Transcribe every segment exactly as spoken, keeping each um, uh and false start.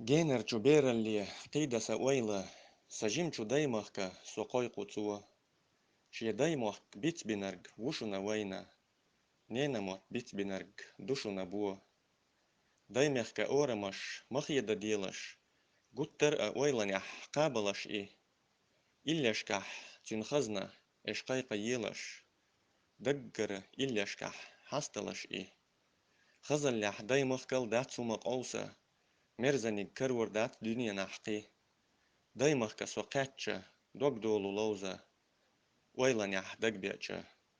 Генарчу бералле кхийда са ойла, са жимачу даймахка со кхойкху цо. Шен даймохк бицбинарг ву шуна вайна, ненан мотт бицбинарг ду шуна бо. Даймехка орамаш ма хеда делаш, гуттар а ойланехь кхабалаш и. Иллешкахь цуьнан хазна эш кхайкха елаш, даггара иллешкахь хьасталаш и. Хазаллехь даймахкал дац хӀума къовса, мерзаниг карор дац дуьненахь кхин. Даймахка со кхаьчча, дог долу ловза, ойланехь дагбеача,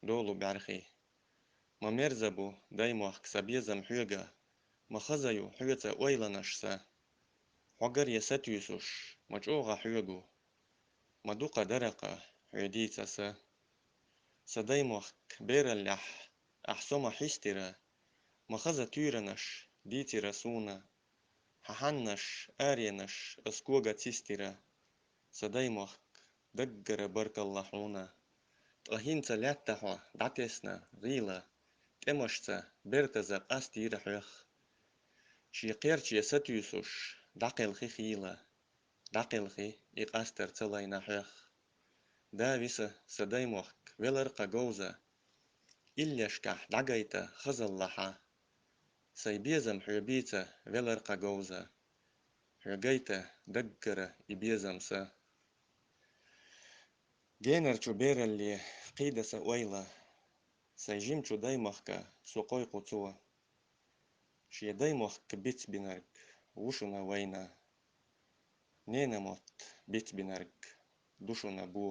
долу бӀаьрхи. Ма мерза бу, даймохк, са безам хьоьга, ма хаза ю хьоьца ойланаш са. Хьоьгара я сатуьйсуш, ма чӀогӀа хьоьгу, ма дукха даракъа хьоь дийца са. Са даймохк, бераллехь ахь со ма хьистира, ма хаза туьйранаш дийцира суна. Хьан хьаннаш, аренаш ас кога цистира, са даймохк, даггара баркалла хьуна. Ткъа хӀинца лаьтта хьо дӀатесна гӀийла, тӀемашца бертаза къастийра хьоьх. Шен кхерче сатуьйсуш, дӀакхелхи хийла, дӀакхелхи и къастар ца лайна хьоьх. Да виса, са даймохк, велар кха говза, иллешкахь дӀагайта хазалла хьан. Сайн безам хьоь бийца велар кха говза, хьоь гайта даггара и безам са. Генарчу бералле кхийда са ойла, сайн жимачу даймахка со кхойкху цо. Шен даймохк бицбинарг ву шуна вайна, ненан мотт бицбинарг ду шуна бо.